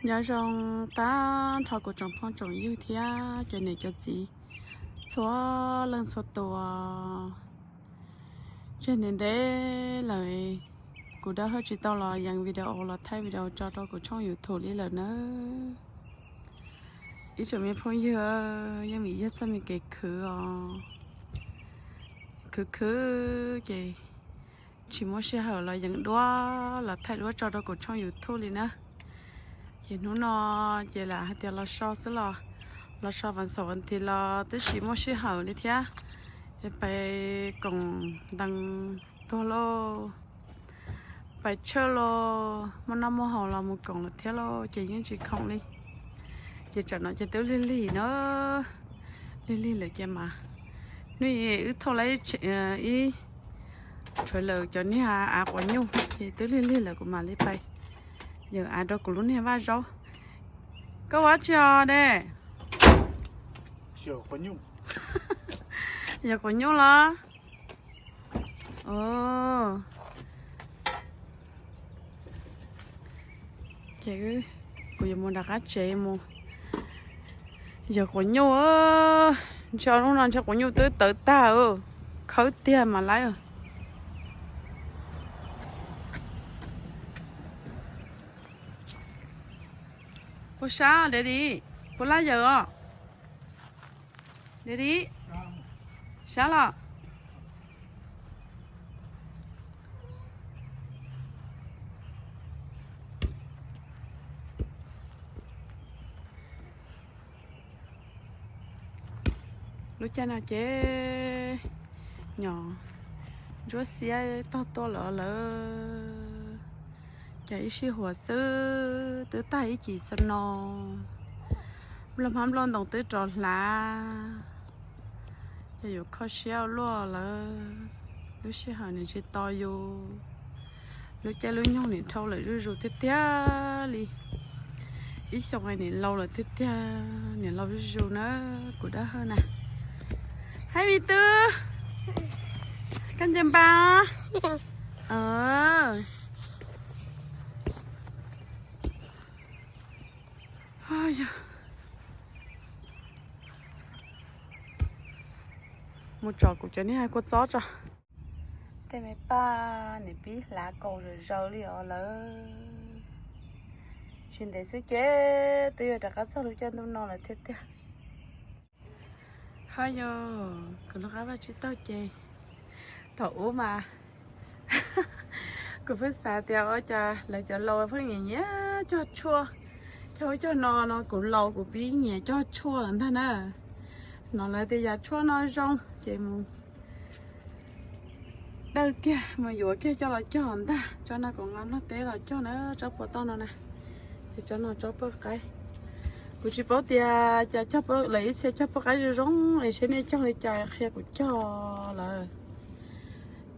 Nyob zoo tag nrho kuv tsoom phooj tsoom ywg thiab cov niam cov txiv txhua leej txhua tus. Tseg ntev ntev lawm kuv Dawb Hawj tsis tau los yees video los thaij video tso rau kuv tshooj YouTube li lawm nawb. Ib tsoom me phooj ywg, yeej vim yog txoj me kev khwv os, khwv khwv ces tsis muaj sij hawm los yees duab los thaij duab tso rau kuv tshooj YouTube li na. Ces hnub no ces lam hais tias los so xwb los, los so vas xaum vas thiv los twb tsis muaj sij hawm li thiab. Pais koom ntees tuag lauj, pais tshawj lauj, muaj noj muaj haus los mus koom lawm thiab lauj ces yeej tsis khoom li. Ces tsam no ces twb lig lig na, lig lig lawm ces mas hnub ib wb thauj lawm ib tshuav lawm cov niag av quav nyuj ces twb lig lig lawm kuv mam li pais yawm av rau kuv lub niag vaj zaub. Koj ua dab tsi os de? Yawm quav nyuj los? Ces kuv yuav mus nram qab tsev mus yawm quav nyuj. Ntshe hnub no ntshe quav nyuj twb tawv tag, khawb tiag mas lawm. Puas sab Daddy? Puas laj yawm os Daddy? Sab los? Lub caij no ces nyom ntsuab xiab tog tuaj lawm lawm. Cas ib sij huam xwb twb tag ib cim snow, nplooj hmab nplooj ntoos twb rov hlav. Ces yuav kho siab ua luaj lawm, lub sij hawm nws tsis tos yus, lub caij lub nyoog nim dhau lawm zuj zus tiag tiag li. Ib xyoo nim laus lawm tiag tiag, nim laus zuj zus na, kuv Dawb Hawj na. Hais me tub, koj nce npas. Mus tsom kuv cov niag kua txob tso. Tej me paj niam pib hlav kaus zawm zaws li os lawm. Tsis ntev xwb ces twb yuav rov qab txog lub caij ntuj no lawm thiab tiag. Ho yog kuv lub qab vaj tsib taug ces thaum ub mas kuv pheej xav tias ua cas lawv cov laus pheej nyiam nyiam cog tshuaj, cog ub cog no no kuv laus kuv pib nyiam cog tshuaj lawm ntag na. Hnov lawv tias yam tshuaj no zoo ces mus dawj kiag mus yuav kiag coj los cog ntag. Tsob no kuv nqa Nplog teb los cog na, tsob puas toj no na. Ces tsob no tsob pawj qaib. Kuv tsis paub tias cas cog, lawv ib txhia cog pawj qaib zoo zoo es seb nej cog li cas qhia kuv cog lawm.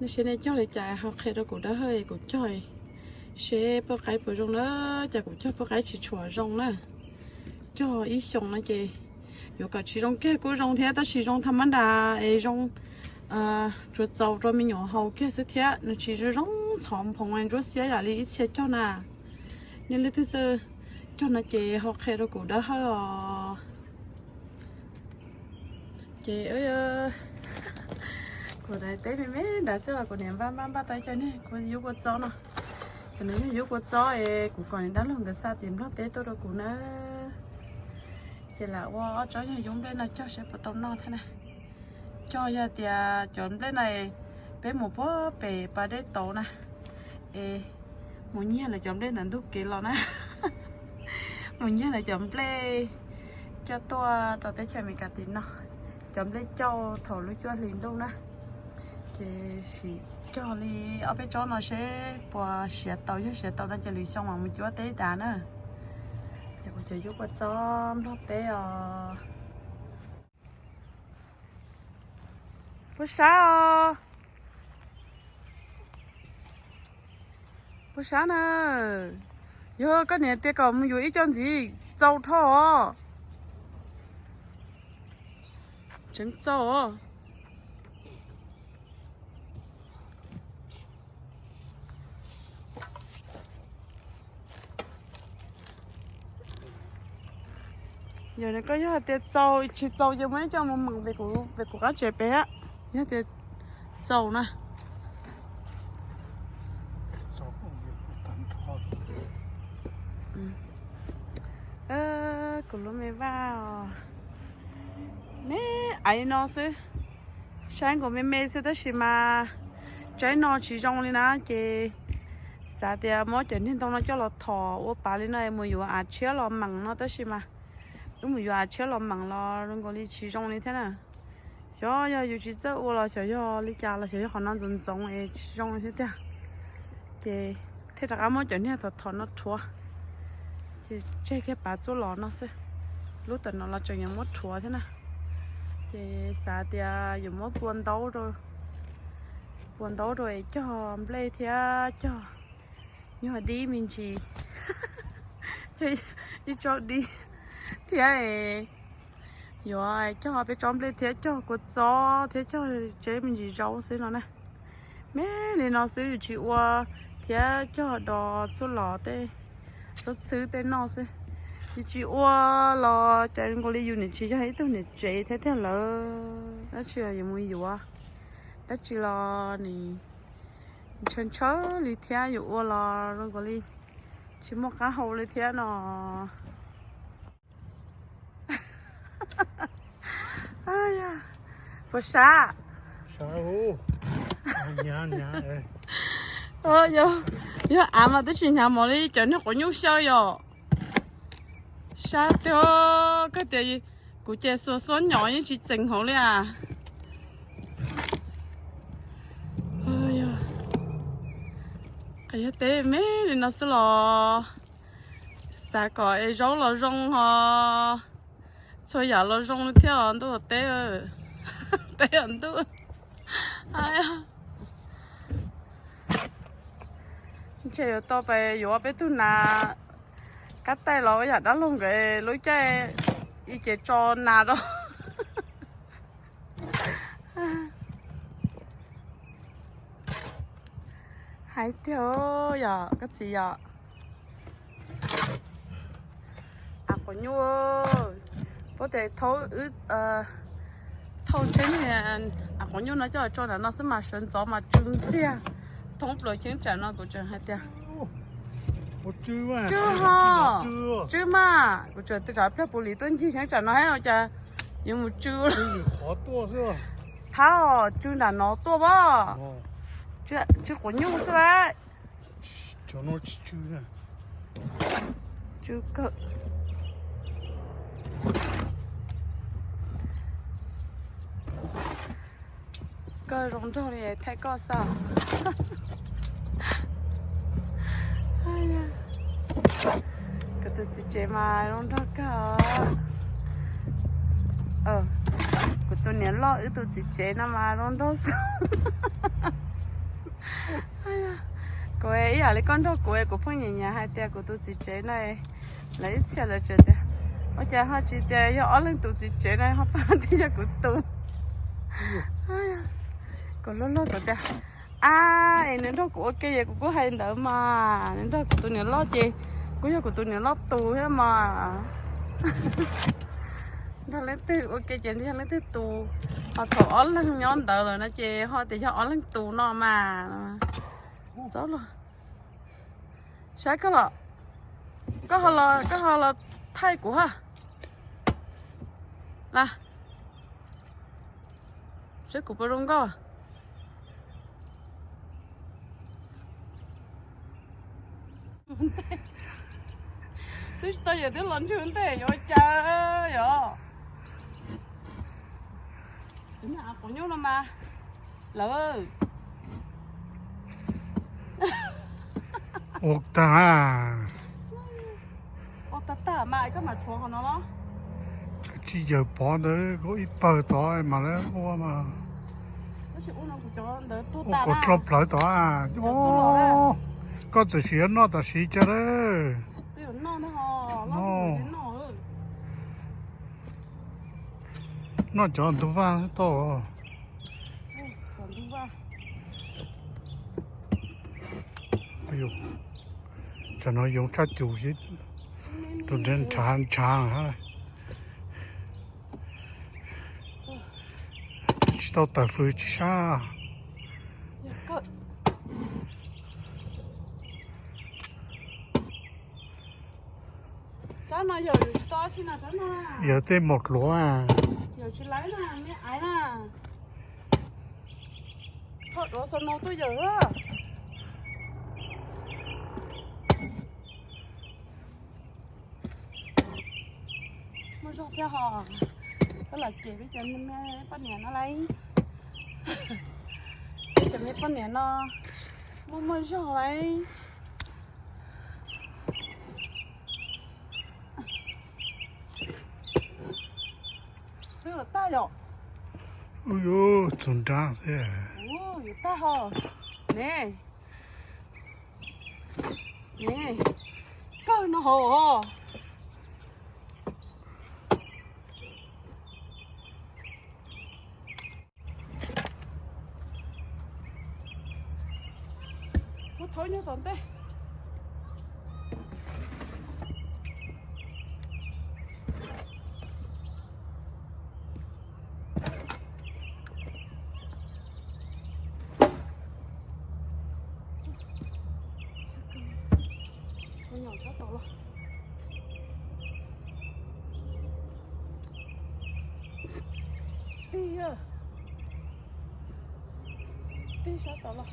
Nej seb nej cog li cas ho qhia rau kuv Dawb Hawj es kuv cog seb pawj qaib puas zoo na. Cas kuv cog pawj qaib tsis tshua zoo na. Cog ib xyoos no ces yuav kom tsis zoo kiag kuj zoo thiab, tab sis zoo tham mab nras es zoo tsuav txaus rau me nyuam haus kiag xwb thiab, nws tsis zoo zoo ntxhov nphoov ntsuab xiab yam li ib txhia cog na. Nej leej twg xwb cog no ces ho qhia rau kuv Dawb Hawj os. Ces kuv daim teb me me nrad xwb los kuv niam npaj npaj npaj tau ib co niag kua yub kua txob no. Ces nws yog yub kua txob es kuv kom niam dab laug nkawd xa tim Nplog teb tuaj rau kuv na. Ces lam ua ob tsob yog yub nplej no cog seb puas tau noj thiab na. Cog yog tias cov nplej no peb mus puag pem pas dej tauv na, es mus nyiag lawv cov nplej ntawm ntug kev los na. Mus nyiag lawv cov nplej coj tuaj rau teb chaws Amelikas tim no. Cov nplej cauj thaum lub cuaj hlis ntuj na. Ces sim cog li ob peb tsob no seb puas siav tau, yog siav tau no ces lwm xyoo mam mus cuab teb dav na. Ces kuv cov yub kua txob Nplog teb os. Puas sab os? Puas sab na? Yog koj niam tias kom mus yuav ib co ntxiv txaus dhau os. Tseev txaus os. Yog koj yog hais tias txaus, tsis txaus ces muab coj mus meem pem kuv qab tsev pem a. Yog tias txaus na. Kuv lub me vaj os, me aiv no xwb. Saib nkaus me me xwb tab sis mas tsaib no tsis zoo li na ces xav tias muab cov niag ntoo no coj los thom ua pav li no es mus yuav av tshiab los meem no tab sis mas wb mus yuav av tshiab los meem los zoo nkaus li tsis zoo li thiab na. Xyov yog yus tsis txawj ua los xyov yog li cas los xyov yog qhov no ntxoov ntxoov es tsis zoo li thiab tiag. Ces thiaj rov qab muab cov niag thom thom no rhuav, ces tseg kiag pav txuj lom no xwb. Lub tawm no los tseem yuav muab rhuav thiab na. Ces xav tias yuav muab pua ntaub rau, pua ntaub rau es cog nplej thiab cog nyuag dib me ntsis, cog ib tsob dib thiab es yuav cog peb tsob nplej thiab cog kua txob thiab cog tseb me ntsis zaub xwb no na. Me li no xwb, yus tsis ua thiab cog do txuj lom tej, zaub txhwb tej noj xwb. Yus tsis ua los cas nkaus li yus nim tsis yog ib tug niam tsev thiab tiag lawm. Dab tsi los yuav mus yuav, dab tsi los nim ntshaw ntshaw li thiab, yus ua los zoo nkaus li tsis muaj qab hau li thiab no. Puas sab? Yog av mas twb tsis hnyav mov li cov niag quav nyuj xyaw yom. Sab tiag, koj tias kuv ces xuas xuab nyom yeej tsis txeem hauv li as. Qhov yog teb me li no xwb los xav kom es zaub los zoo ho txhua yam los zoo li thiab os ntuj teb, teb os ntuj. Ntshe yuav tau pes yuav peb tug nas kab taij los yam dab laug nkawd lub caij ib ce tso nas rau. Hais tiag yom koj txiv yom. Av quav nyuj, puab tes thauj, thauj tsheb niag av quav nyuj no coj tso ntawm no xwb mas sawv ntxov mas tsw ntxiag thoob plaws cheeb tsam no kuv tseem hais tias tsw ho, tsw mas kuv tseem twb tsam pliag puv lim tuaj ncig cheeb tsam no hab ua cas yuav mus tsw. Thab os, tsw nram no tuaj pab, tsw quav nyuj xwb lawm. Tsw kawg. Koj zoo nraug li thaij koj xwb. Kuv tus txiv tsev mas zoo nraug kawg. Kuv tus niam loj wb tus txiv tsev no mas zoo nraug xwb. Kuv ib yam li koj nrog kuv, kuv pheej nyiam nyiam hais tias kuv tus txiv tsev no, lawv ib txhia lawv tseem tias ua cas ho tsis tias yog ob leeg tus txiv tsev no ho pab tias yog kuv tus. Kuv luag luag kuv tias, ab, es nws nrog kuv ua ke es kuv kuj hais ntawd mas, nws nrog kuv tus niam loj ces kuj yog kuv tus niam loj tus thiab mas. Nrog leej twg ua ke ces nrog leej twg tus, ho thaum ob leeg nyob ntawd lawm no ces ho tias yog ob leeg tus no mas. Txob los, saib koj los, koj ho los thaij kuv ha. Las, saib kuv puas zoo nkauj. Twb tsis tau yawm twb los ntswg ntej yuav cas yom. Av quav nyuj no mas lawm. Ua tag, ua tag tag mas koj mam rhuav qhov no los. Tsis yawg pov ntawd kuv ib pawg tod mas lawv ua mas. Ua kom dlhau plawv tod. Koj txawm sim yuav noj tam sim cas lawm. Noj cov ntug vaj tau. Tsam no yoov tshaj cum, tus nrhav nrhav. Tau tawm fws tsis sab. Rab no yawm tsis tau tsi na, rab no. Yawm tej mos dluav. Yawm tsis laib na, me aiv na. Tho duav xaus no tuaj yawm a. Muaj zog thiab hos. Txhob lam cem peb cov me poj niam no lauj. Peb cov me poj niam no muaj muaj zog lauj. Twb yuav tag yom. Ub, txug nrab xwb. Ub, yuav tag hos. Ne, ne, kawg no hos. Muab thauj nyob tom ntej. Tig, tig sab tod los.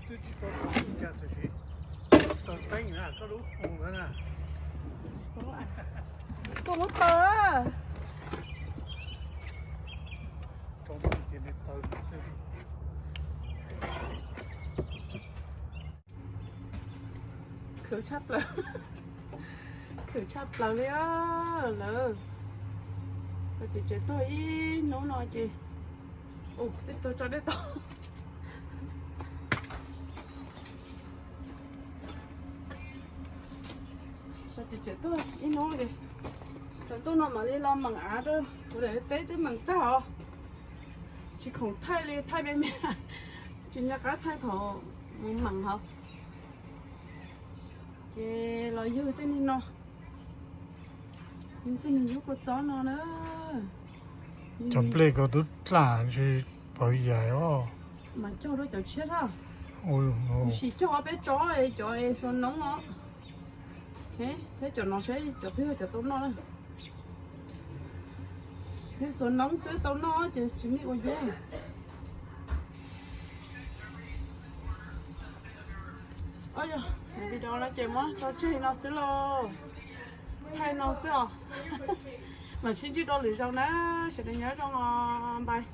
Twb tsis tau tau cas txawm siv taws teeb na, koj lub hu na. Koj muab taws. Tso ces nws taws xwb. Khwv tshaj plaws, khwv tshaj plaws li lawm. Koj ces tseem tuag ib hnub no ces, ua, tsis tau tso dej tau. Koj ces tseem tuag ib hnub ces, tsaus ntuj no mam li los meem av rau kuv daim teb twb meem tag os. Tsis khoom thaij li, thaij me me, tsis nco qab thaij thaum mus meem hos. Ces los yug tej niag no, yug tej niag lub kua txob no na. Cov nplej ko twb dlaj tsis pawv yaim os. Mas cog rau cov tshiab dhau. Sim cog ob peb tsob cov es xuas noob os. Thiab cov no saib cov twg yog cov tau noj na. Thiab xuas noob xwb tau noj ces tsis muaj ua yuav. Yog, video no ces muab tso tseg no xwb lauj. Thaij no xwb os. Mam sib ntsib dua lwm zaus na. Sawv daws nyob zoo os, bye.